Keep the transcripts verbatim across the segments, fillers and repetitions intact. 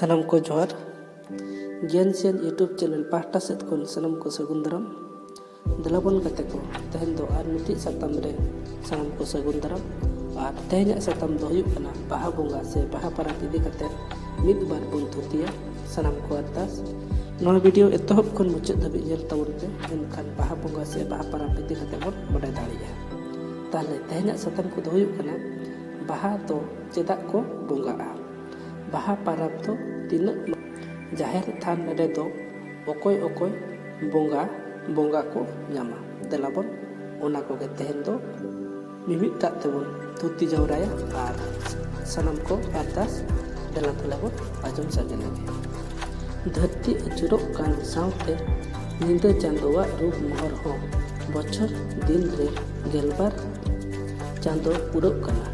ᱥᱟᱱᱟᱢ ᱠᱚ ᱡᱚᱦᱟᱨ᱾ ᱜᱮᱭᱟᱱ ᱥᱮᱱ YouTube ᱪᱮᱱᱮᱞ ᱯᱟᱦᱴᱟ ᱥᱮᱫ ᱠᱷᱚᱱ ᱥᱟᱱᱟᱢ ᱠᱚ ᱥᱟᱹᱜᱩᱱ ᱫᱟᱨᱟᱢ᱾ ᱫᱮᱞᱟ ᱵᱚᱱ ᱜᱟᱛᱮ ᱠᱚ, ᱛᱮᱦᱮᱧ ᱫᱚ ᱟᱨ ᱢᱤᱫᱴᱤᱡ ᱥᱟᱛᱟᱢ ᱨᱮ ᱥᱟᱱᱟᱢ ᱠᱚ ᱥᱟᱹᱜᱩᱱ ᱫᱟᱨᱟᱢ᱾ ᱟᱨ ᱛᱮᱦᱮᱧᱟᱜ ᱥᱟᱛᱟᱢ ᱫᱚ ᱦᱩᱭᱩᱜ ᱠᱟᱱᱟ ᱵᱟᱦᱟ ᱵᱚᱸᱜᱟ ᱥᱮ ᱵᱟᱦᱟ ᱯᱚᱨᱚᱵᱽ ᱤᱫᱤ ᱠᱟᱛᱮ ᱢᱤᱫ ᱵᱟᱨ ᱵᱚᱱ ᱛᱷᱩᱛᱤᱭᱟ᱾ ᱥᱟᱱᱟᱢ ᱠᱚ ᱟᱨᱫᱟᱥ, ᱱᱚᱣᱟ ᱵᱷᱤᱰᱤᱭᱳ ᱮᱛᱚᱦᱚᱵ ᱠᱷᱚᱱ ᱢᱩᱪᱟᱹᱫ ᱫᱷᱟᱹᱵᱤᱡ ᱧᱮᱞ ᱛᱟᱵᱚᱱ ᱯᱮ, ᱮᱱᱠᱷᱟᱱ ᱵᱟᱦᱟ ᱵᱚᱸᱜᱟ ᱥᱮ ᱵᱟᱦᱟ ᱯᱚᱨᱚᱵᱽ ᱤᱫᱤ ᱠᱟᱛᱮ ᱵᱚᱱ ᱵᱟᱰᱟᱭ ᱫᱟᱲᱮᱭᱟᱜᱼᱟ᱾ ᱛᱟᱦᱞᱮ ᱛᱮᱦᱮᱧᱟᱜ ᱥᱟᱛᱟᱢ ᱠᱚᱫᱚ ᱦᱩᱭᱩᱜ ᱠᱟᱱᱟ ᱵᱟᱦᱟ ᱫᱚ ᱪᱮᱫᱟᱜ ᱠᱚ ᱵᱚᱸᱜᱟᱜᱼᱟ? ᱵᱟᱦᱟ ᱯᱚᱨᱚᱵᱽ ᱫᱚ ᱛᱤᱱᱟᱹᱜ ᱡᱟᱦᱮᱨ ᱛᱷᱟᱱ ᱨᱮᱫᱚ ᱚᱠᱚᱭ ᱚᱠᱚᱭ ᱵᱚᱸᱜᱟ ᱵᱚᱸᱜᱟ ᱠᱚ ᱧᱟᱢᱟ? ᱫᱮᱞᱟ ᱵᱚᱱ ᱚᱱᱟ ᱠᱚᱜᱮ ᱛᱮᱦᱮᱧ ᱫᱚ ᱢᱤᱢᱤᱫᱴᱟᱜ ᱛᱮᱵᱚᱱ ᱛᱷᱩᱛᱤ ᱡᱟᱣᱨᱟᱭᱟ ᱟᱨ ᱥᱟᱱᱟᱢ ᱠᱚ ᱟᱨᱫᱟᱥ᱾ ᱫᱮᱞᱟ ᱛᱟᱦᱞᱮ ᱵᱚᱱ ᱟᱸᱡᱚᱢ ᱥᱟᱰᱮ ᱞᱮᱜᱮ᱾ ᱫᱷᱟᱹᱨᱛᱤ ᱟᱹᱪᱩᱨᱚᱜ ᱠᱟᱱ ᱥᱟᱶᱛᱮ ᱧᱤᱫᱟᱹ ᱪᱟᱸᱫᱳᱣᱟᱜ ᱨᱩᱯ ᱢᱚᱦᱚᱨ ᱦᱚᱸ ᱵᱚᱪᱷᱚᱨ ᱫᱤᱱ ᱨᱮ ᱜᱮᱞᱵᱟᱨ ᱪᱟᱸᱫᱳ ᱯᱩᱨᱟᱹᱜ ᱠᱟᱱᱟ᱾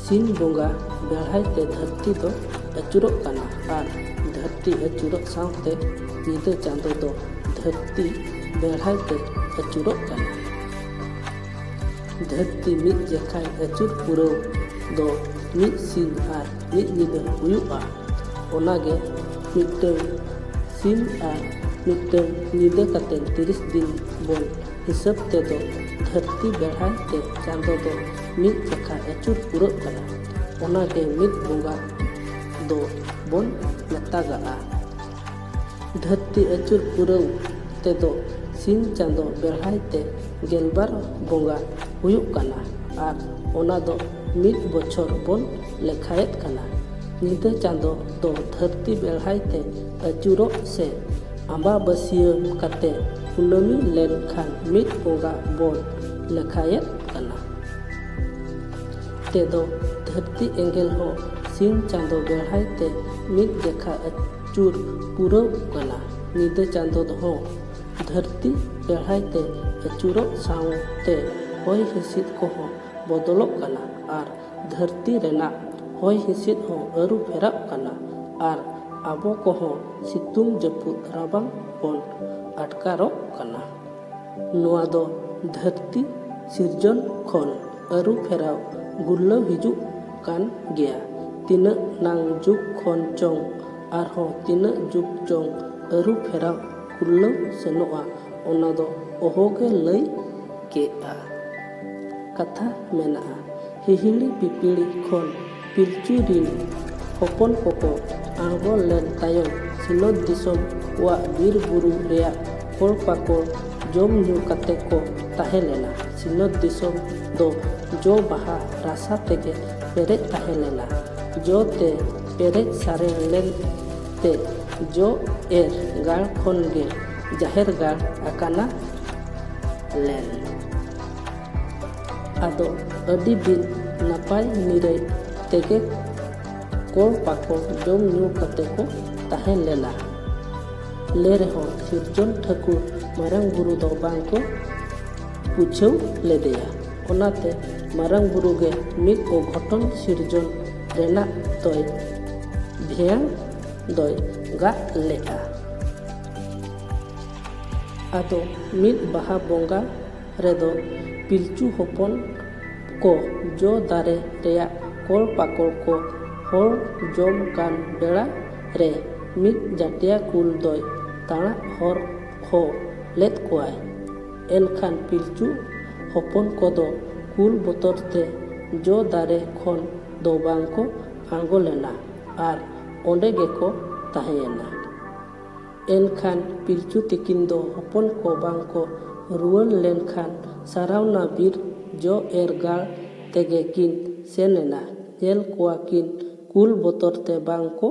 ᱥᱤᱧ ᱵᱚᱸᱜᱟ ᱵᱮᱲᱦᱟᱭ ᱛᱮ ᱫᱷᱟᱹᱨᱛᱤ ᱫᱚ ᱟᱹᱪᱩᱨᱚᱜ ᱠᱟᱱᱟ ᱟᱨ ᱫᱷᱟᱹᱨᱛᱤ ᱟᱹᱪᱩᱨᱚᱜ ᱥᱟᱶᱛᱮ ᱧᱤᱫᱟᱹ ᱪᱟᱸᱫᱳ ᱫᱚ ᱫᱷᱟᱹᱨᱛᱤ ᱵᱮᱲᱦᱟᱭ ᱛᱮ ᱟᱹᱪᱩᱨᱚᱜ ᱠᱟᱱᱟ᱾ ᱫᱷᱟᱹᱨᱛᱤ ᱢᱤᱫ ᱡᱮᱠᱷᱟᱭ ᱟᱹᱪᱩᱨ ᱯᱩᱨᱟᱹᱣ ᱫᱚ ᱢᱤᱫ ᱥᱤᱧ ᱟᱨ ᱢᱤᱫ ᱧᱤᱫᱟᱹ ᱦᱩᱭᱩᱜᱼᱟ᱾ ᱚᱱᱟᱜᱮ ᱢᱤᱫᱴᱟᱹᱝ ᱥᱤᱧ ᱟᱨ ᱢᱤᱫᱴᱟᱹᱝ ᱧᱤᱫᱟᱹ ᱠᱟᱛᱮ ᱛᱤᱨᱤᱥ ᱫᱤᱱ ᱵᱚᱱ ᱦᱤᱥᱟᱹᱵ ᱛᱮᱫᱚ ᱫᱷᱟᱹᱨᱛᱤ ᱵᱮᱲᱦᱟᱭ ᱛᱮ ᱪᱟᱸᱫᱚ ᱫᱚ ᱢᱤᱫ ᱡᱮᱠᱷᱟ ᱟᱹᱪᱩᱨ ᱯᱩᱨᱟᱹᱜ ᱠᱟᱱᱟ᱾ ᱚᱱᱟᱜᱮ ᱢᱤᱫ ᱵᱚᱸᱜᱟ ᱫᱚ ᱵᱚᱱ ᱢᱮᱛᱟᱜᱟᱜᱼᱟ᱾ ᱫᱷᱟᱹᱨᱛᱤ ᱟᱹᱪᱩᱨ ᱯᱩᱨᱟᱹᱣ ᱛᱮᱫᱚ ᱥᱤᱧ ᱪᱟᱸᱫᱚ ᱵᱮᱲᱦᱟᱭ ᱛᱮ ᱜᱮᱞᱵᱟᱨ ᱵᱚᱸᱜᱟ ᱦᱩᱭᱩᱜ ᱠᱟᱱᱟ ᱟᱨ ᱚᱱᱟ ᱫᱚ ᱢᱤᱫ ᱵᱚᱪᱷᱚᱨ ᱵᱚᱱ ᱞᱮᱠᱷᱟᱭᱮᱫ ᱠᱟᱱᱟ᱾ ᱧᱤᱫᱟᱹ ᱪᱟᱸᱫᱚ ᱫᱚ ᱫᱷᱟᱹᱨᱛᱤ ᱵᱮᱲᱦᱟᱭ ᱛᱮ ᱟᱹᱪᱩᱨᱚᱜ ᱥᱮ ᱟᱢᱵᱟᱵᱟᱹᱥᱭᱟᱹ ᱠᱟᱛᱮ ᱠᱩᱱᱟᱹᱢᱤ ᱞᱮᱱᱠᱷᱟᱱ ᱢᱤᱫ ᱵᱚᱸᱜᱟ ᱵᱚᱱ ᱞᱮᱠᱷᱟᱭᱮᱫ ᱠᱟᱱᱟ᱾ ᱛᱮᱫᱚ ᱫᱷᱟᱹᱨᱛᱤ ᱮᱸᱜᱮᱞ ᱦᱚᱸ ᱥᱤᱧ ᱪᱟᱸᱫᱚ ᱵᱮᱲᱦᱟᱭ ᱛᱮ ᱢᱤᱫ ᱡᱮᱠᱷᱟ ᱟᱹᱪᱩᱨ ᱯᱩᱨᱟᱹᱣ ᱠᱟᱱᱟ᱾ ᱧᱤᱫᱟᱹ ᱪᱟᱸᱫᱚ ᱦᱚᱸ ᱫᱷᱟᱹᱨᱛᱤ ᱵᱮᱲᱦᱟᱭ ᱛᱮ ᱟᱹᱪᱩᱨᱚᱜ ᱥᱟᱶᱛᱮ ᱦᱚᱭ ᱦᱤᱸᱥᱤᱫ ᱠᱚᱦᱚᱸ ᱵᱚᱫᱚᱞᱚᱜ ᱠᱟᱱᱟ ᱟᱨ ᱫᱷᱟᱹᱨᱛᱤ ᱨᱮᱱᱟᱜ ᱦᱚᱭ ᱦᱤᱸᱥᱤᱫ ᱦᱚᱸ ᱟᱹᱨᱩ ᱯᱷᱮᱨᱟᱜ ᱠᱟᱱᱟ ᱟᱨ ᱟᱵᱚ ᱠᱚᱦᱚᱸ ᱥᱤᱛᱩᱝ ᱡᱟᱹᱯᱩᱫ ᱨᱟᱵᱟᱝ ᱵᱚᱱ ᱟᱴᱠᱟᱨᱚᱜ ᱠᱟᱱᱟ᱾ ᱱᱚᱣᱟ ᱫᱚ ᱫᱷᱟᱹᱨᱛᱤ ᱥᱤᱨᱡᱚᱱ ᱠᱷᱚᱱ ᱟᱹᱨᱩ ᱯᱷᱮᱨᱟᱣ ᱜᱩᱨᱞᱟᱹᱣ ᱦᱤᱡᱩᱜ ᱠᱟᱱ ᱜᱮᱭᱟ᱾ ᱛᱤᱱᱟᱹᱜ ᱱᱟᱝ ᱡᱩᱜᱽ ᱠᱷᱚᱱ ᱪᱚᱝ ᱟᱨᱦᱚᱸ ᱛᱤᱱᱟᱹᱜ ᱡᱩᱜᱽ ᱪᱚᱝ ᱟᱹᱨᱩ ᱯᱷᱮᱨᱟᱣ ᱠᱩᱨᱞᱟᱹᱣ ᱥᱮᱱᱚᱜᱼᱟ, ᱚᱱᱟ ᱫᱚ ᱚᱦᱚᱜᱮ ᱞᱟᱹᱭ ᱠᱮᱜᱼᱟ᱾ ᱠᱟᱛᱷᱟ ᱢᱮᱱᱟᱜᱼᱟ, ᱦᱤᱦᱤᱲᱤ ᱯᱤᱯᱤᱲᱤ ᱠᱷᱚᱱ ᱯᱤᱞᱪᱩ ᱨᱤᱱ ᱦᱚᱯᱚᱱ ᱠᱚᱠᱚ ᱟᱬᱜᱚ ᱞᱮᱱ ᱛᱟᱭᱚᱢ, ᱥᱤᱧᱚᱛ ᱫᱤᱥᱚᱢ ᱠᱚᱣᱟᱜ ᱵᱤᱨ ᱵᱩᱨᱩ ᱨᱮᱭᱟᱜ ᱠᱚᱲ ᱯᱟᱠᱚᱲ ᱡᱚᱢ ᱧᱩ ᱠᱟᱛᱮ ᱠᱚ ᱛᱟᱦᱮᱸ ᱞᱮᱱᱟ᱾ ᱥᱤᱧᱚᱛ ᱫᱤᱥᱚᱢ ᱫᱚ ᱡᱚ ᱵᱟᱦᱟ ᱨᱟᱥᱟ ᱛᱮᱜᱮ ᱯᱮᱨᱮᱡ ᱛᱟᱦᱮᱸ ᱞᱮᱱᱟ᱾ ᱡᱚ ᱛᱮ ᱯᱮᱨᱮᱡ ᱥᱟᱨᱮᱲ ᱞᱮᱱ ᱛᱮ ᱡᱚ ᱮᱨ ᱜᱟᱲ ᱠᱷᱚᱱ ᱜᱮ ᱡᱟᱦᱮᱨ ᱜᱟᱲ ᱟᱠᱟᱱᱟ ᱞᱮᱱ᱾ ᱟᱫᱚ ᱟᱹᱰᱤ ᱫᱤᱱ ᱱᱟᱯᱟᱭ ᱱᱤᱨᱟᱹᱭ ᱛᱮᱜᱮ ᱠᱚᱲ ᱯᱟᱠᱚᱲ ᱡᱚᱢ ᱧᱩ ᱠᱟᱛᱮ ᱠᱚ ᱛᱟᱦᱮᱸ ᱞᱮᱱᱟ᱾ ᱞᱮ ᱨᱮᱦᱚᱸ ᱥᱤᱨᱡᱚᱱ ᱴᱷᱟᱹᱠᱩᱨ ᱢᱟᱨᱟᱝ ᱵᱩᱨᱩ ᱫᱚ ᱵᱟᱝ ᱠᱚ ᱯᱩᱪᱷᱟᱹᱣ ᱞᱮᱫᱮᱭᱟ᱾ ᱚᱱᱟᱛᱮ ᱢᱟᱨᱟᱝ ᱵᱩᱨᱩ ᱜᱮ ᱢᱤᱫ ᱚᱜᱷᱚᱴᱚᱱ ᱥᱤᱨᱡᱚᱱ ᱨᱮᱱᱟᱜ ᱫᱚᱭ ᱵᱷᱮᱭᱟᱝ ᱫᱚᱭ ᱜᱟᱜ ᱞᱮᱫᱼᱟ᱾ ᱟᱫᱚ ᱢᱤᱫ ᱵᱟᱦᱟ ᱵᱚᱸᱜᱟ ᱨᱮᱫᱚ ᱯᱤᱞᱪᱩ ᱦᱚᱯᱚᱱ ᱠᱚ ᱡᱚ ᱫᱟᱨᱮ ᱨᱮᱭᱟᱜ ᱠᱚᱲ ᱯᱟᱠᱚᱲ ᱠᱚ ᱦᱚᱲ ᱡᱚᱢ ᱠᱟᱱ ᱵᱮᱲᱟ ᱨᱮ ᱢᱤᱫ ᱡᱟᱹᱴᱤᱭᱟ ᱠᱩᱞ ᱫᱚᱭ ᱛᱟᱬᱟᱜ ᱦᱚᱨ ᱦᱚ ᱞᱮᱫ ᱠᱚᱣᱟᱭ᱾ ᱮᱱᱠᱷᱟᱱ ᱯᱤᱞᱪᱩ ᱦᱚᱯᱚᱱ ᱠᱚᱫᱚ ᱠᱩᱞ ᱵᱚᱛᱚᱨ ᱛᱮ ᱡᱚ ᱫᱟᱨᱮ ᱠᱷᱚᱱ ᱫᱚ ᱵᱟᱝ ᱠᱚ ᱟᱬᱜᱚ ᱞᱮᱱᱟ ᱟᱨ ᱚᱸᱰᱮ ᱜᱮᱠᱚ ᱛᱟᱦᱮᱸᱭᱮᱱᱟ᱾ ᱮᱱᱠᱷᱟᱱ ᱯᱤᱞᱪᱩ ᱛᱤᱠᱤᱱ ᱫᱚ ᱦᱚᱯᱚᱱ ᱠᱚ ᱵᱟᱝ ᱠᱚ ᱨᱩᱣᱟᱹᱲ ᱞᱮᱱᱠᱷᱟᱱ ᱥᱟᱨᱟᱣᱱᱟ ᱵᱤᱨ ᱡᱚ ᱮᱨ ᱜᱟᱲ ᱛᱮᱜᱮ ᱠᱤᱱ ᱥᱮᱱ ᱮᱱᱟ᱾ ᱧᱮᱞ ᱠᱚᱣᱟ ᱠᱤᱱ ᱠᱩᱞ ᱵᱚᱛᱚᱨ ᱛᱮ ᱵᱟᱝ ᱠᱚ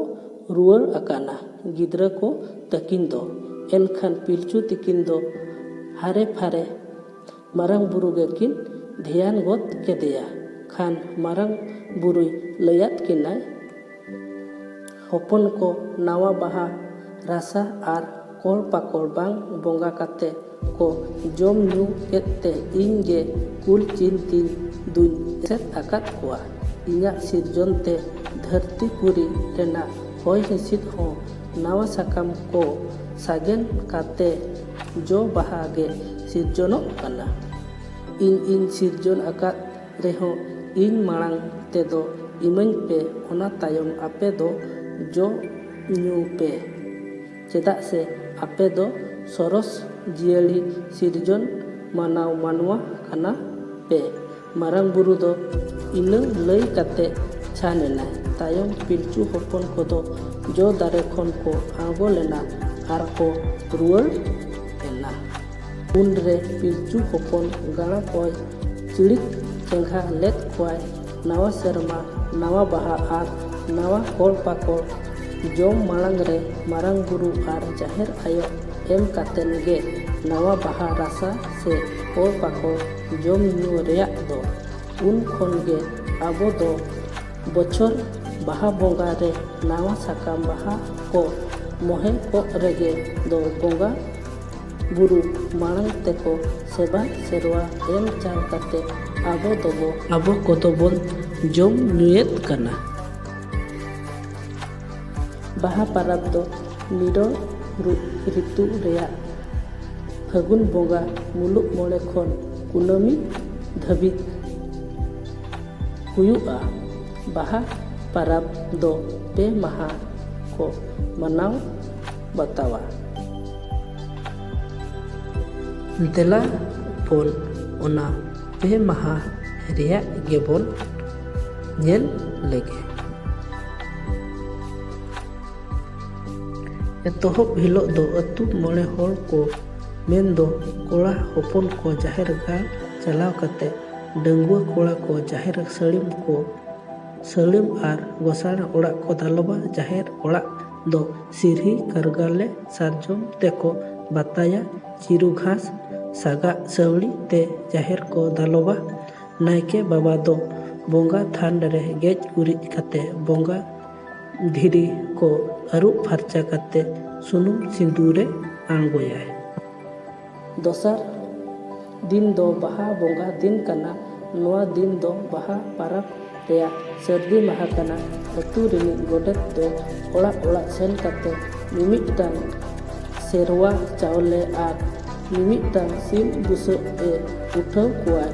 ᱨᱩᱣᱟᱹᱲ ᱟᱠᱟᱱᱟ ᱜᱤᱫᱽᱨᱟᱹ ᱠᱚ ᱛᱟᱹᱠᱤᱱ ᱫᱚ᱾ ᱮᱱᱠᱷᱟᱱ ᱯᱤᱞᱪᱩ ᱛᱤᱠᱤᱱ ᱫᱚ ᱦᱟᱨᱮ ᱯᱷᱟᱨᱮ ᱢᱟᱨᱟᱝ ᱵᱩᱨᱩ ᱜᱮᱠᱤᱱ ᱫᱷᱮᱭᱟᱱ ᱜᱚᱫ ᱠᱮᱫᱮᱭᱟ᱾ ᱠᱷᱟᱱ ᱢᱟᱨᱟᱝ ᱵᱩᱨᱩᱭ ᱞᱟᱹᱭᱟᱫ ᱠᱤᱱᱟᱭ, ᱦᱚᱯᱚᱱ ᱠᱚ ᱱᱟᱣᱟ ᱵᱟᱦᱟ ᱨᱟᱥᱟ ᱟᱨ ᱠᱚᱲ ᱯᱟᱠᱚᱲ ᱵᱟᱝ ᱵᱚᱸᱜᱟ ᱠᱟᱛᱮ ᱠᱚ ᱡᱚᱢ ᱧᱩ ᱠᱮᱫ ᱛᱮ ᱤᱧ ᱜᱮ ᱠᱩᱞ ᱪᱤᱱ ᱛᱤᱧ ᱫᱩᱧ ᱮᱥᱮᱫ ᱟᱠᱟᱫ ᱠᱚᱣᱟ᱾ ᱤᱧᱟᱹᱜ ᱥᱤᱨᱡᱚᱱ ᱛᱮ ᱫᱷᱟᱹᱨᱛᱤ ᱯᱩᱨᱤ ᱨᱮᱱᱟᱜ ᱦᱚᱭ ᱦᱤᱸᱥᱤᱫ ᱦᱚᱸ ᱱᱟᱣᱟ ᱥᱟᱠᱟᱢ ᱠᱚ ᱥᱟᱜᱮᱱ ᱠᱟᱛᱮ ᱡᱚ ᱵᱟᱦᱟ ᱜᱮ ᱥᱤᱨᱡᱚᱱᱚᱜ ᱠᱟᱱᱟ᱾ ᱤᱧ ᱤᱧ ᱥᱤᱨᱡᱚᱱ ᱟᱠᱟᱫ ᱨᱮᱦᱚᱸ ᱤᱧ ᱢᱟᱲᱟᱝ ᱛᱮᱫᱚ ᱤᱢᱟᱹᱧ ᱯᱮ, ᱚᱱᱟ ᱛᱟᱭᱚᱢ ᱟᱯᱮ ᱫᱚ ᱡᱚᱢ ᱧᱩ ᱯᱮ, ᱪᱮᱫᱟᱜ ᱥᱮ ᱟᱯᱮ ᱫᱚ ᱥᱚᱨᱚᱥ ᱡᱤᱭᱟᱹᱞᱤ ᱥᱤᱨᱡᱚᱱ ᱢᱟᱱᱟᱣ ᱢᱟᱱᱣᱟ ᱠᱟᱱᱟ ᱯᱮ᱾ ᱢᱟᱨᱟᱝ ᱵᱩᱨᱩ ᱫᱚ ᱤᱱᱟᱹ ᱞᱟᱹᱭ ᱠᱟᱛᱮ ᱪᱷᱟᱱ ᱮᱱᱟᱭ᱾ ᱛᱟᱭᱚᱢ ᱯᱤᱞᱪᱩ ᱦᱚᱯᱚᱱ ᱠᱚᱫᱚ ᱡᱚ ᱫᱟᱨᱮ ᱠᱷᱚᱱ ᱠᱚ ᱟᱬᱜᱚ ᱞᱮᱱᱟ ᱟᱨ ᱠᱚ ᱨᱩᱣᱟᱹᱲ ᱮᱱᱟ᱾ ᱩᱱᱨᱮ ᱯᱤᱞᱪᱩ ᱦᱚᱯᱚᱱ ᱜᱟᱲᱟ ᱠᱚᱭ ᱪᱤᱲᱤᱠ ᱪᱮᱸᱜᱷᱟ ᱞᱮᱫ ᱠᱚᱣᱟᱭ᱾ ᱱᱟᱣᱟ ᱥᱮᱨᱢᱟ, ᱱᱟᱣᱟ ᱵᱟᱦᱟ ᱟᱨ ᱱᱟᱣᱟ ᱠᱚᱲ ᱯᱟᱠᱚᱲ ᱡᱚᱢ ᱢᱟᱲᱟᱝ ᱨᱮ ᱢᱟᱨᱟᱝ ᱵᱩᱨᱩ ᱟᱨ ᱡᱟᱦᱮᱨ ᱟᱭᱳ ᱮᱢ ᱠᱟᱛᱮᱱ ᱜᱮ ᱱᱟᱣᱟ ᱵᱟᱦᱟ ᱨᱟᱥᱟ ᱥᱮ ᱠᱚᱲ ᱯᱟᱠᱚᱲ ᱡᱚᱢ ᱧᱩ ᱨᱮᱭᱟᱜ ᱫᱚ᱾ ᱩᱱ ᱠᱷᱚᱱ ᱜᱮ ᱟᱵᱚ ᱫᱚ ᱵᱚᱪᱷᱚᱨ ᱵᱟᱦᱟ ᱵᱚᱸᱜᱟ ᱨᱮ ᱱᱟᱣᱟ ᱥᱟᱠᱟᱢ ᱵᱟᱦᱟ ᱠᱚ ᱢᱚᱦᱮ ᱠᱚᱜ ᱨᱮᱜᱮ ᱫᱚ ᱵᱚᱸᱜᱟ ᱵᱩᱨᱩ ᱢᱟᱲᱟᱝ ᱛᱮᱠᱚ ᱥᱮᱵᱟ ᱥᱮᱨᱣᱟ ᱮᱢ ᱪᱟᱞ ᱠᱟᱛᱮ ᱟᱵᱚ ᱫᱚᱵᱚ, ᱟᱵᱚ ᱠᱚᱫᱚ ᱵᱚᱱ ᱡᱚᱢ ᱧᱩᱭᱮᱫ ᱠᱟᱱᱟ᱾ ᱵᱟᱦᱟ ᱯᱟᱨᱟᱵᱽ ᱫᱚ ᱱᱤᱨᱚᱱ ᱨᱩ-, ᱨᱤᱛᱩ ᱨᱮᱭᱟᱜ ᱯᱷᱟᱹᱜᱩᱱ ᱵᱚᱸᱜᱟ ᱢᱩᱞᱩᱜ ᱢᱚᱬᱮ ᱠᱷᱚᱱ ᱠᱩᱱᱟᱹᱢᱤ ᱫᱷᱟᱹᱵᱤᱡ ᱦᱩᱭᱩᱜᱼᱟ᱾ ᱵᱟᱦᱟ ᱯᱟᱨᱟᱵᱽ ᱫᱚ ᱯᱮ ᱢᱟᱦᱟ ᱠᱚ ᱢᱟᱱᱟᱣ ᱵᱟᱛᱟᱣᱟ᱾ ᱫᱮᱞᱟ ᱵᱚᱱ ᱚᱱᱟ ᱯᱮ ᱢᱟᱦᱟ ᱨᱮᱭᱟᱜ ᱜᱮᱵᱚᱱ ᱧᱮᱞ ᱞᱮᱜᱮ᱾ ᱮᱛᱚᱦᱚᱵ ᱦᱤᱞᱳᱜ ᱫᱚ ᱟᱹᱛᱩ ᱢᱚᱬᱮ ᱦᱚᱲ ᱠᱚ, ᱢᱮᱱᱫᱚ ᱠᱚᱲᱟ ᱦᱚᱯᱚᱱ ᱠᱚ, ᱡᱟᱦᱮᱨ ᱜᱟᱲ ᱪᱟᱞᱟᱣ ᱠᱟᱛᱮ ᱰᱟᱺᱜᱩᱣᱟᱹ ᱠᱚᱲᱟ ᱠᱚ ᱡᱟᱦᱮᱨ ᱥᱟᱹᱲᱤᱢ ᱠᱚ, ᱥᱟᱹᱲᱤᱢ ᱟᱨ ᱜᱚᱥᱟᱬᱮ ᱚᱲᱟᱜ ᱠᱚ ᱫᱟᱞᱚᱵᱟ᱾ ᱡᱟᱦᱮᱨ ᱚᱲᱟᱜ ᱫᱚ ᱥᱤᱨᱦᱤ ᱠᱟᱨᱜᱟᱞᱮ ᱥᱟᱨᱡᱚᱢ ᱛᱮᱠᱚ ᱵᱟᱛᱟᱭᱟ᱾ ᱪᱤᱨᱩ ᱜᱷᱟᱥ ᱥᱟᱜᱟᱜ ᱥᱟᱹᱣᱲᱤ ᱛᱮ ᱡᱟᱦᱮᱨ ᱠᱚ ᱫᱟᱞᱚᱵᱟ᱾ ᱱᱟᱭᱠᱮ ᱵᱟᱵᱟ ᱫᱚ ᱵᱚᱸᱜᱟ ᱛᱷᱟᱱ ᱨᱮ ᱜᱮᱡ ᱜᱩᱨᱤᱡ ᱠᱟᱛᱮ ᱵᱚᱸᱜᱟ ᱫᱷᱤᱨᱤ ᱠᱚ ᱟᱹᱨᱩᱵ ᱯᱷᱟᱨᱪᱟ ᱠᱟᱛᱮ ᱥᱩᱱᱩᱢ ᱥᱤᱸᱫᱩᱨᱮ ᱟᱬᱜᱚᱭᱟᱭ᱾ ᱫᱚᱥᱟᱨ ᱫᱤᱱ ᱫᱚ ᱵᱟᱦᱟ ᱵᱚᱸᱜᱟ ᱫᱤᱱ ᱠᱟᱱᱟ᱾ ᱱᱚᱣᱟ ᱫᱤᱱ ᱫᱚ ᱵᱟᱦᱟ ᱯᱟᱨᱟᱵᱽ ᱨᱮᱭᱟᱜ ᱥᱟᱹᱨᱫᱤ ᱢᱟᱦᱟ ᱠᱟᱱᱟ᱾ ᱟᱹᱛᱩ ᱨᱤᱱᱤᱡ ᱜᱚᱰᱮᱛ ᱫᱚ ᱚᱲᱟᱜ ᱚᱲᱟᱜ ᱥᱮᱱ ᱠᱟᱛᱮ ᱢᱤᱢᱤᱫᱴᱟᱝ ᱥᱮᱨᱣᱟ ᱪᱟᱣᱞᱮ ᱟᱨ ᱢᱤᱢᱤᱫᱴᱟᱝ ᱥᱤᱢ ᱵᱩᱥᱟᱹᱜ ᱮ ᱩᱴᱷᱟᱹᱣ ᱠᱚᱣᱟᱭ᱾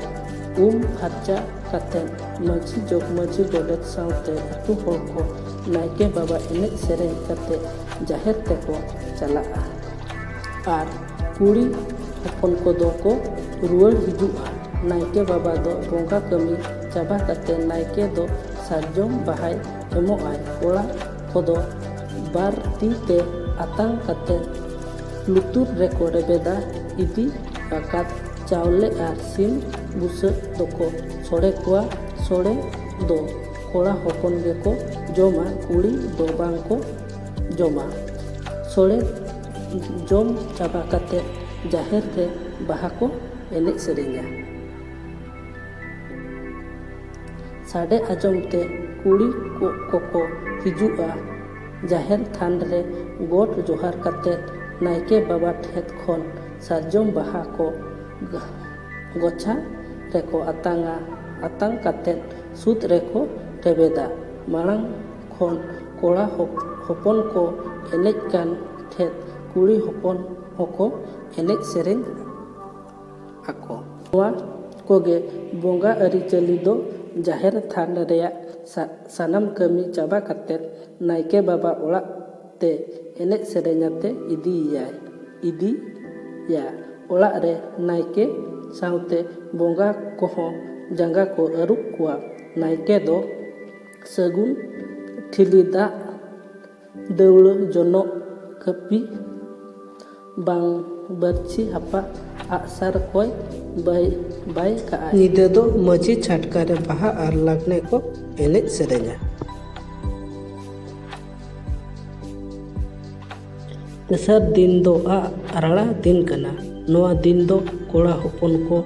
ᱩᱢ ᱯᱷᱟᱨᱪᱟ ᱠᱟᱛᱮ ᱢᱟᱹᱡᱷᱤ ᱡᱚᱜᱽ ᱢᱟᱹᱡᱷᱤ ᱜᱚᱰᱮᱛ ᱥᱟᱶᱛᱮ ᱟᱹᱛᱩ ᱦᱚᱲ ᱠᱚ ᱱᱟᱭᱠᱮ ᱵᱟᱵᱟ ᱮᱱᱮᱡ ᱥᱮᱨᱮᱧ ᱠᱟᱛᱮ ᱡᱟᱦᱮᱨ ᱛᱮᱠᱚ ᱪᱟᱞᱟᱜᱼᱟ᱾ ᱟᱨ ᱠᱩᱲᱤ ᱦᱚᱯᱚᱱ ᱠᱚᱫᱚ ᱠᱚ ᱨᱩᱣᱟᱹᱲ ᱦᱤᱡᱩᱜᱼᱟ᱾ ᱱᱟᱭᱠᱮ ᱵᱟᱵᱟ ᱫᱚ ᱵᱚᱸᱜᱟ ᱠᱟᱹᱢᱤ ᱪᱟᱵᱟ ᱠᱟᱛᱮ ᱱᱟᱭᱠᱮ ᱫᱚ ᱥᱟᱨᱡᱚᱢ ᱵᱟᱦᱟᱭ ᱮᱢᱚᱜᱼᱟᱭ᱾ ᱠᱚᱲᱟ ᱠᱚᱫᱚ ᱵᱟᱨ ᱛᱤ ᱛᱮ ᱟᱛᱟᱝ ᱠᱟᱛᱮ ᱞᱩᱛᱩᱨ ᱨᱮᱠᱚ ᱨᱮᱵᱮᱫᱟ᱾ ᱤᱫᱤ ᱟᱠᱟᱫ ᱪᱟᱣᱞᱮ ᱟᱨ ᱥᱤᱢ ᱵᱩᱥᱟᱹᱜ ᱫᱚᱠᱚ ᱥᱚᱲᱮ ᱠᱚᱣᱟ᱾ ᱥᱚᱲᱮ ᱫᱚ ᱠᱚᱲᱟ ᱦᱚᱯᱚᱱ ᱜᱮᱠᱚ ᱡᱚᱢᱟ, ᱠᱩᱲᱤ ᱫᱚ ᱵᱟᱝ ᱠᱚ ᱡᱚᱢᱟ᱾ ᱥᱚᱲᱮ ᱡᱚᱢ ᱪᱟᱵᱟ ᱠᱟᱛᱮ ᱡᱟᱦᱮᱨ ᱨᱮ ᱵᱟᱦᱟ ᱠᱚ ᱮᱱᱮᱡ ᱥᱮᱨᱮᱧᱟ᱾ ᱥᱟᱰᱮ ᱟᱸᱡᱚᱢ ᱛᱮ ᱠᱩᱲᱤ ᱠᱚ ᱠᱚᱠᱚ ᱦᱤᱡᱩᱜᱼᱟ᱾ ᱡᱟᱦᱮᱨ ᱛᱷᱟᱱ ᱨᱮ ᱜᱚᱰ ᱡᱚᱦᱟᱨ ᱠᱟᱛᱮ ᱱᱟᱭᱠᱮ ᱵᱟᱵᱟ ᱴᱷᱮᱱ ᱠᱷᱚᱱ ᱥᱟᱨᱡᱚᱢ ᱵᱟᱦᱟ ᱠᱚ ᱜᱚᱪᱷᱟ ᱨᱮᱠᱚ ᱟᱛᱟᱝᱟ᱾ ᱟᱛᱟᱝ ᱠᱟᱛᱮ ᱥᱩᱫ ᱨᱮᱠᱚ ᱨᱮᱵᱮᱫᱟ᱾ ᱢᱟᱲᱟᱝ ᱠᱷᱚᱱ ᱠᱚᱲᱟ ᱦᱚᱯ- ᱦᱚᱯᱚᱱ ᱠᱚ ᱮᱱᱮᱡ ᱠᱟᱱ ᱴᱷᱮᱱ ᱠᱩᱲᱤ ᱦᱚᱯᱚᱱ ᱦᱚᱸᱠᱚ ᱮᱱᱮᱡ ᱥᱮᱨᱮᱧ ᱟᱠᱚ᱾ ᱱᱚᱣᱟ ᱠᱚᱜᱮ ᱵᱚᱸᱜᱟ ᱟᱹᱨᱤᱪᱟᱹᱞᱤ ᱫᱚ᱾ ᱡᱟᱦᱮᱨ ᱛᱷᱟᱱ ᱨᱮᱭᱟᱜ ᱥᱟ- ᱥᱟᱱᱟᱢ ᱠᱟᱹᱢᱤ ᱪᱟᱵᱟ ᱠᱟᱛᱮ ᱱᱟᱭᱠᱮ ᱵᱟᱵᱟ ᱚᱲᱟᱜ ᱛᱮ ᱮᱱᱮᱡ ᱥᱮᱨᱮᱧ ᱟᱛᱮ ᱤᱫᱤᱭᱮᱭᱟᱭ ᱤᱫᱤᱭᱟ ᱚᱲᱟᱜ ᱨᱮ᱾ ᱱᱟᱭᱠᱮ ᱥᱟᱶᱛᱮ ᱵᱚᱸᱜᱟ ᱠᱚᱦᱚᱸ ᱡᱟᱸᱜᱟ ᱠᱚ ᱟᱹᱨᱩᱵ ᱠᱚᱣᱟ᱾ ᱱᱟᱭᱠᱮ ᱫᱚ ᱥᱟᱹᱜᱩᱱ ᱴᱷᱤᱞᱤ ᱫᱟᱜ ᱫᱟᱹᱣᱲᱟᱹ ᱡᱚᱱᱚᱜ ᱠᱟᱹᱯᱤ ᱵᱟᱝ ᱵᱟᱹᱨᱪᱷᱤ ᱦᱟᱯᱟ ᱟᱜᱼᱥᱟᱨ ᱠᱚᱭ ᱵᱟᱭ ᱵᱟᱭ ᱠᱟᱜᱼᱟ᱾ ᱧᱤᱫᱟᱹ ᱫᱚ ᱢᱟᱹᱡᱷᱤ ᱪᱷᱟᱴᱠᱟ ᱨᱮ ᱵᱟᱦᱟ ᱟᱨ ᱞᱟᱜᱽᱱᱮ ᱠᱚ ᱮᱱᱮᱡ ᱥᱮᱨᱮᱧᱟ᱾ ᱛᱮᱥᱟᱨ ᱫᱤᱱ ᱫᱚ ᱟᱜ ᱨᱟᱲᱟ ᱫᱤᱱ ᱠᱟᱱᱟ᱾ ᱱᱚᱣᱟ ᱫᱤᱱ ᱫᱚ ᱠᱚᱲᱟ ᱦᱚᱯᱚᱱ ᱠᱚ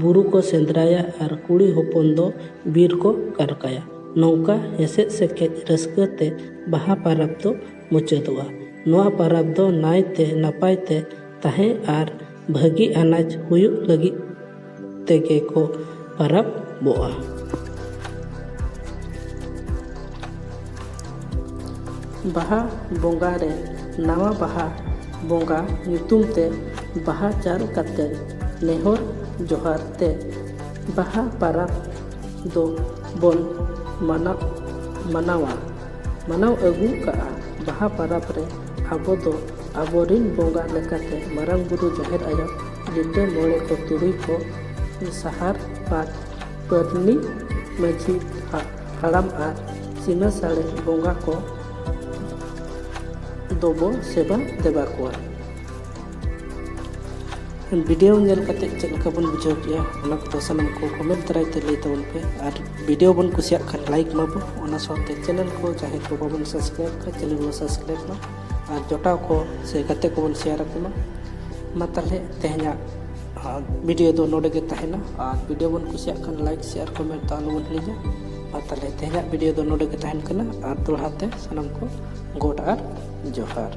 ᱵᱩᱨᱩ ᱠᱚ ᱥᱮᱸᱫᱽᱨᱟᱭᱟ ᱟᱨ ᱠᱩᱲᱤ ᱦᱚᱯᱚᱱ ᱫᱚ ᱵᱤᱨ ᱠᱚ ᱠᱟᱨᱠᱟᱭᱟ᱾ ᱱᱚᱝᱠᱟ ᱦᱮᱥᱮᱡ ᱥᱮᱠᱮᱡ ᱨᱟᱹᱥᱠᱟᱹ ᱛᱮ ᱵᱟᱦᱟ ᱯᱟᱨᱟᱵᱽ ᱫᱚ ᱢᱩᱪᱟᱹᱫᱚᱜᱼᱟ᱾ ᱱᱚᱣᱟ ᱯᱟᱨᱟᱵᱽ ᱫᱚ ᱱᱟᱭ ᱛᱮ ᱱᱟᱯᱟᱭ ᱛᱮ ᱛᱟᱦᱮᱸ ᱟᱨ ᱵᱷᱟᱹᱜᱤ ᱟᱱᱟᱡᱽ ᱦᱩᱭᱩᱜ ᱞᱟᱹᱜᱤᱫ ᱛᱮᱜᱮ ᱠᱚ ᱯᱟᱨᱟᱵᱚᱜᱼᱟ᱾ ᱵᱟᱦᱟ ᱵᱚᱸᱜᱟ ᱨᱮ ᱱᱟᱣᱟ ᱵᱟᱦᱟ ᱵᱚᱸᱜᱟ ᱧᱩᱛᱩᱢ ᱛᱮ ᱵᱟᱦᱟ ᱪᱟᱞ ᱠᱟᱛᱮ ᱱᱮᱦᱚᱨ ᱡᱚᱦᱟᱨ ᱛᱮ ᱵᱟᱦᱟ ᱯᱟᱨᱟᱵᱽ ᱫᱚ ᱵᱚᱱ ᱢᱟᱱᱟᱣ ᱢᱟᱱᱟᱣᱟ ᱢᱟᱱᱟᱣ ᱟᱹᱜᱩ ᱠᱟᱜᱼᱟ᱾ ᱵᱟᱦᱟ ᱯᱟᱨᱟᱵᱽ ᱨᱮ ᱟᱵᱚ ᱫᱚ ᱟᱵᱚᱨᱤᱱ ᱵᱚᱸᱜᱟ ᱞᱮᱠᱟᱛᱮ ᱢᱟᱨᱟᱝ ᱵᱩᱨᱩ, ᱡᱟᱦᱮᱨ ᱟᱭᱳ, ᱞᱤᱴᱟᱹ ᱢᱚᱬᱮ ᱠᱚ ᱛᱩᱨᱩᱭ ᱠᱚ, ᱥᱟᱦᱟᱨ ᱯᱟᱴ, ᱯᱟᱹᱨᱱᱤ, ᱢᱟᱹᱡᱷᱤ ᱦᱟ- ᱦᱟᱲᱟᱢ ᱟᱨ ᱥᱤᱢᱟᱹ ᱥᱟᱲᱮ ᱵᱚᱸᱜᱟ ᱠᱚ ᱫᱚᱵᱚ ᱥᱮᱵᱟ ᱫᱮᱵᱟ ᱠᱚᱣᱟ᱾ ᱵᱷᱤᱰᱤᱭᱳ ᱧᱮᱞ ᱠᱟᱛᱮ ᱪᱮᱫ ᱞᱮᱠᱟ ᱵᱚᱱ ᱵᱩᱡᱷᱟᱹᱣ ᱠᱮᱜᱼᱟ, ᱚᱱᱟ ᱠᱚᱫᱚ ᱥᱟᱱᱟᱢ ᱠᱚ ᱠᱚᱢᱮᱱᱴ ᱫᱟᱨᱟᱭ ᱛᱮ ᱞᱟᱹᱭ ᱛᱟᱵᱚᱱ ᱯᱮ᱾ ᱟᱨ ᱵᱷᱤᱰᱤᱭᱳ ᱵᱚᱱ ᱠᱩᱥᱤᱭᱟᱜ ᱠᱷᱟᱱ ᱞᱟᱭᱤᱠ ᱢᱟᱵᱚ, ᱚᱱᱟ ᱥᱟᱶᱛᱮ ᱪᱮᱱᱮᱞ ᱠᱚ ᱡᱟᱦᱟᱸᱭ ᱠᱚ ᱵᱟᱵᱚᱱ ᱥᱟᱵᱥᱠᱨᱟᱭᱤᱵ ᱠᱟᱜ, ᱪᱮᱱᱮᱞ ᱵᱚᱱ ᱥᱟᱵᱥᱠᱨᱟᱭᱤᱵ ᱢᱟ ᱟᱨ ᱡᱚᱴᱟᱣ ᱠᱚ ᱥᱮ ᱜᱟᱛᱮ ᱠᱚᱵᱚᱱ ᱥᱮᱭᱟᱨ ᱟᱠᱚ ᱢᱟ᱾ ᱢᱟ ᱛᱟᱦᱞᱮ ᱛᱮᱦᱮᱧᱟᱜ ᱵᱷᱤᱰᱤᱭᱳ ᱫᱚ ᱱᱚᱰᱮ ᱜᱮ ᱛᱟᱦᱮᱱᱟ᱾ ᱟᱨ ᱵᱷᱤᱰᱤᱭᱳ ᱵᱚᱱ ᱠᱩᱥᱤᱭᱟᱜ ᱠᱷᱟᱱ ᱞᱟᱭᱤᱠ, ᱥᱮᱭᱟᱨ, ᱠᱚᱢᱮᱱᱴ ᱫᱚ ᱟᱞᱚᱵᱚᱱ ᱦᱤᱲᱤᱧᱟ᱾ ᱢᱟ ᱛᱟᱦᱞᱮ ᱛᱮᱦᱮᱧᱟᱜ ᱵᱷᱤᱰᱤᱭᱳ ᱫᱚ ᱱᱚᱰᱮ ᱜᱮ ᱛᱟᱦᱮᱱ ᱠᱟᱱᱟ᱾ ᱟᱨ ᱫᱚᱦᱲᱟ ᱛᱮ ᱥᱟᱱᱟᱢ ᱠᱚ ᱜᱚᱰ ᱟᱨ ᱡᱚᱦᱟᱨ᱾